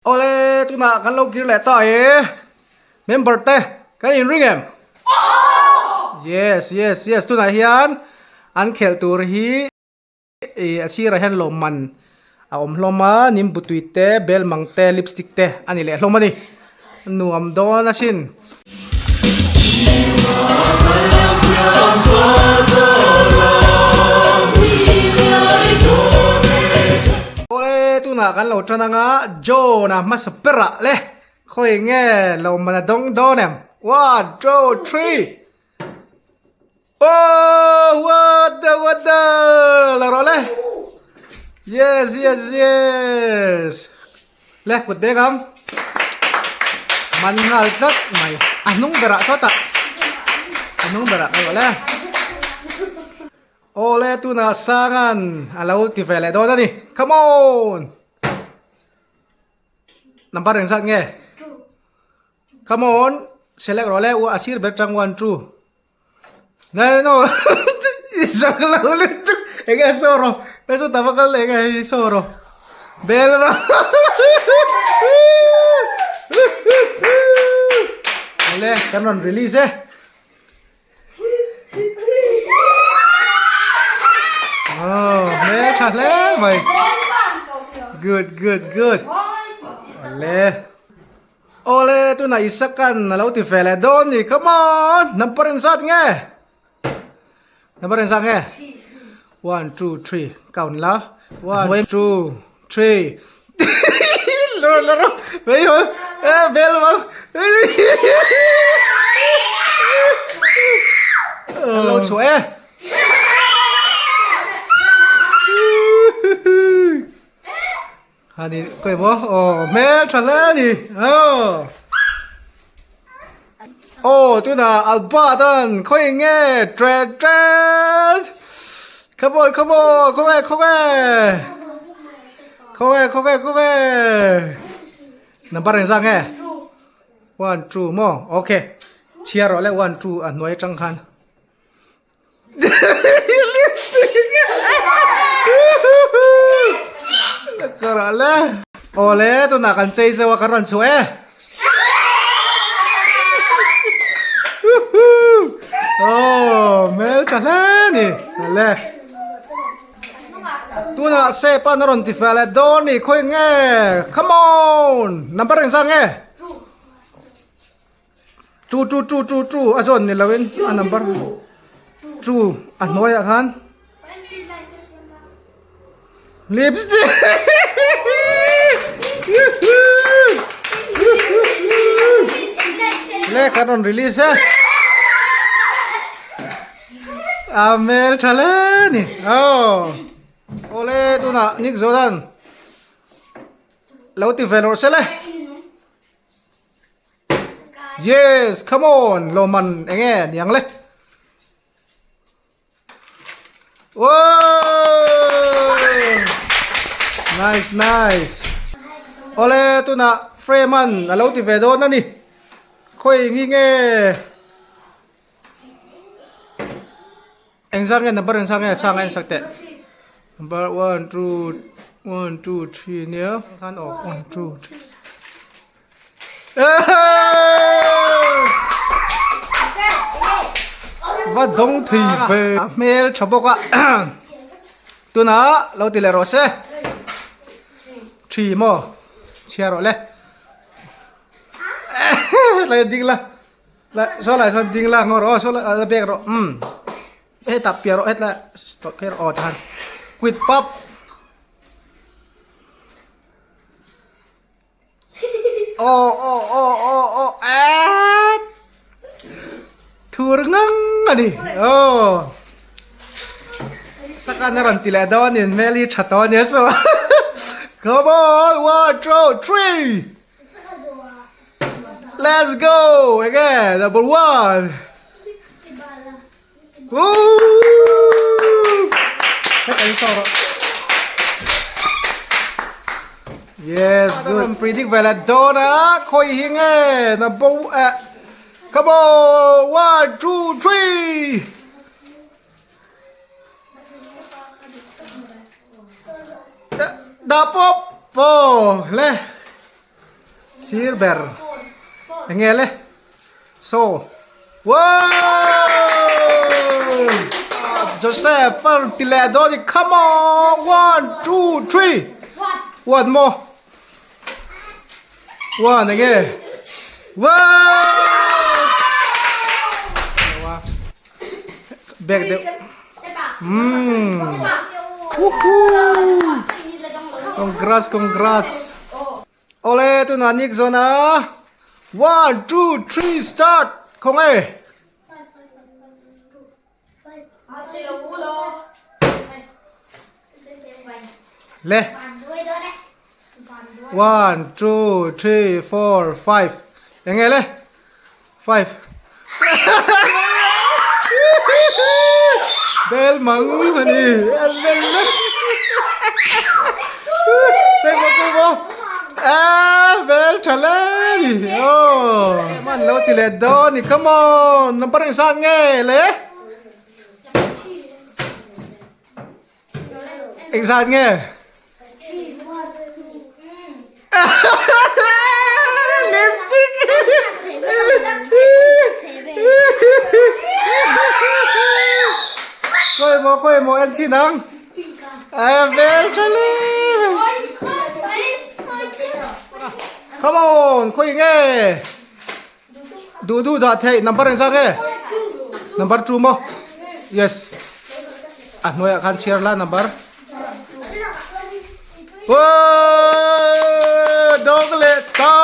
Awle tunah kan lo kir leh ta e member te kan in ring em? Yes yes yes tunah hian an khelh tur hi ih a sirah hian lawmman a awm hlawm a nimbu tui te bel mang te lipstick te a ni leh hlawm a ni nuam dawn asin. Awle tunah kan lo tan anga John-a hmasa berah le khawi nge lo man a dawng dawn em one two three oh what the what the la rawh le yes yes yes Le kut deng ang. Man nghal tlat mai. A hnung berah sawtah. A hnung berah ka luah le. Aw le tunah Sangan a lo ti ve leh dawn a ni. Come on! Number engzat nge? Come on! Select rawh le. A sir ber tang 1 2. No no. Isak lo lutuk. Enge soro. Peso tama kal enge hei soro. Bel ma. Le kan rawn release e. Oh, me tha hle mai. Good, good, good. Le. Awle tunah Isakan a lo ti ve leh dawn ni come on number engzat nge number engzat nge one two three count la one two three lo lo lo vei ho e bel ma lo chu e Hani kawih maw aw hmel tha hle a ni aw aw tunah Albert an khawi nge tre tre come on come on khawnge khawnge khawnge khawnge khawnge number engzah nge one two maw okay chhiar rawh le one two a hnuai atang khan. Kara le. Awle tunah kan chei zeuh a kan rawn chhuah e. Aw hmel tha hle ni le. Tunah sep an rawn ti fel e dawn ni khawi nge come on number engzah nge. Two two two two two a zawn ni loin a number two a hnuaiah khan lipstick le kan rawn release e a hmel tha hle ni aw awle tunah Nick Jordan lo ti ve lawrh se le. Yes, come on, lawmman enge niang le. Whoa! Nice, nice. Ole, tuna frame an alo ti ve dawn ani. Khoi ngi nge. Engzah nge number engzah nge sang a en sak teh. Number 1 2 1 2 3 nia khan aw 1 2 3. Va dawng thei ve a hmel tha bawk a tunah lo ti leh rawh se thi maw chhiar rawh le tlai ding la saw lai sawn ding la ngaw rawh aw saw lai la bek rawh umm hetah piah rawh hetlai tawlh phei rawh aw tikhan quit pap. Aw aw aw aw aw eeet thur ngang a ni aw sakan a rawn ti leh dawn in hmel hi tha tawh a nia saw come on one two three let's go again number one Yes, good. Predict ve leh dawn a, khawi hi nge na bo eh. Come on, one, two, three. Da pop po le. Sir ber. Enge le? So. Wow! Joseph a rawn ti leh dawn i come on! One, two, three. One maw? One enge? Wow! Bag deuh. Umm. Woohoo! Congrats, congrats. Awle tunah Nick zawn a. One, two, three, start. Khawnge. Le. One, two, three, four, five. Enge le? Five. Bel mang ani. Bel le. Pek mo pek mo. Ah, bel tha le ni. Oh, man lo ti le dawn ni. Come on. Number eng san nge le? Eng zat nge? Lipstick! Khawi maw khawi maw en chin ang? A vel tha le! Come on, khawi nge? Duh duh dah theih number engzat nge? Number 2 maw? Yes. A hnuaiah khan chhiar la number. Woo! Dawng leh ta!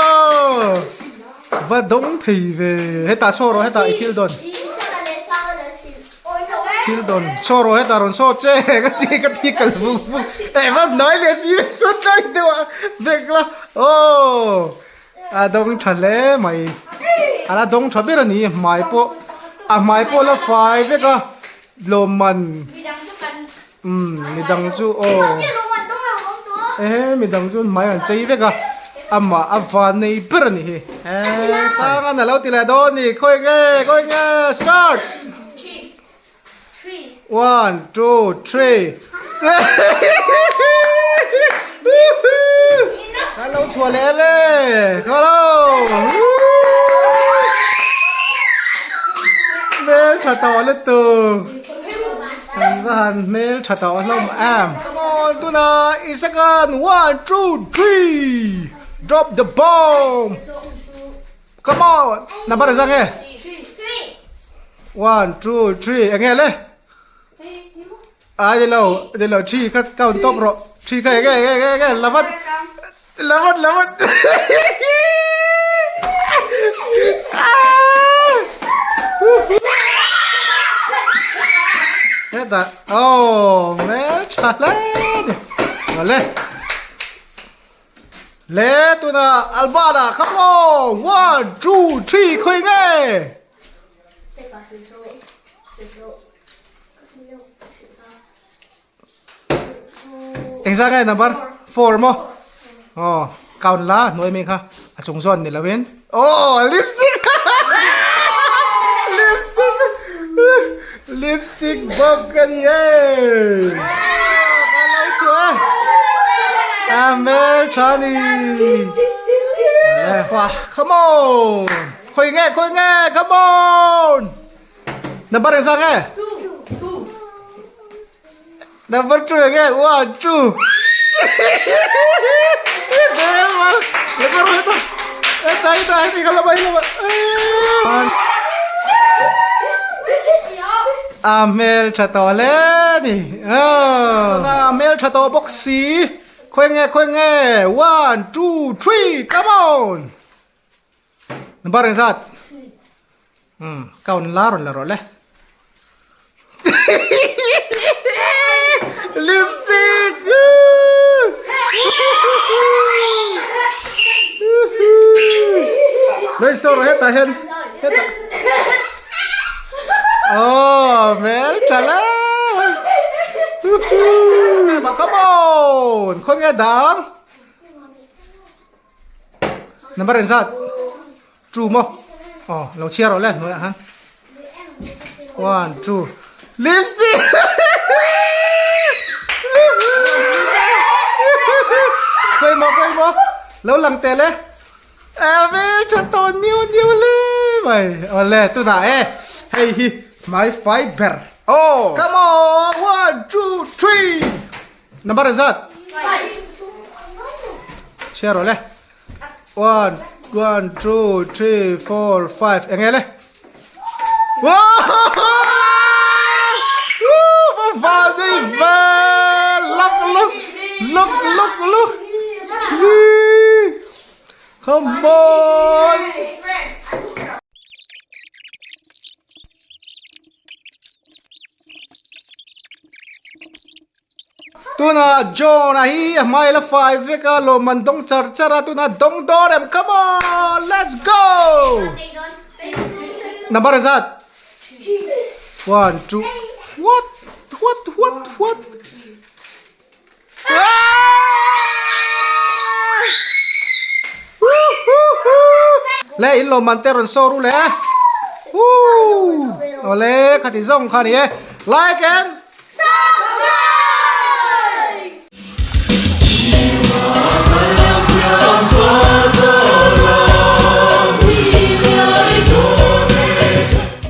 Va dawng thei ve. Hetah saw rawh hetah i thil dawn. Thil dawn saw rawh hetah rawn saw che ka ti ka ti kal vung vung. Eh va hnai leh si ve saw tlai deuh a vek la. Aww! A dawng tha hle mai a la dawng tha ber a ni hmai pawh a hmai pawh a la fai vek a lawmman umm midang chu aw ehe midang chu hmai an chei vek a amah a van nei ber a ni hi eee sang an a lo ti leh dawn a ni khawi nge khawi nge start One, two, three. Kan lo chhuah leh le. Hello. Hmel tha tawh lutuk. Kan va han hmel tha tawh hlawm em. Come on, tunah Isakan. One, two, three. Drop the bomb. Come on! Number zang e? One, two, three. Enge le? Ai lo, ni lo three kha count top ro. Three kha enge enge enge enge lavat. Lavat lavat. Heta. Oh, mel tha hle. Le. Le tuna Albana come on one two three khawi nge Engzah nge number 4 maw oh count la hnuai mi kha a chung zawn ni lovin oh lipstick lipstick Lipstick bawk ka ni e. Ka lo chhuah e. A hmel tha ni. Wah, come on. Khawi nge, khawi nge, come on. Number engzah nge? Number 2 enge? 1 2. A hmel tha tawh hle ni. A hmel tha tawh bawk si. Khawi nge khawi nge? 1 2 3 come on. Number engzat? Umm count la rawn la rawh le. Lipstick! Loi so rawh hetah hian hetah. Oh, hmel tha le. Come on! Khawi nge dang? Number engzat? Two maw? Aw, lo chhiar rawh le hnuaiah khan. One, two. Lipstick! Khawi maw, khawi maw? Lo lang tel e. Vel tha tawh niu niu hle mai. Awle tunah e hei hi hmai fai ber. Oh! Come on! One, two, three! Number zat? Chhiar rawh le. One, one, two, three, four, five. Eng nge le? Look, look, look, look, look. Come on. Tuna John a hi a hmai la fai vek a lawmman dawng char char a tuna dawng dawn em come on let's go number zat one two what what what what Le in lawmman te rawn saw ru le. Awle khati zawng kha ni e. Like and.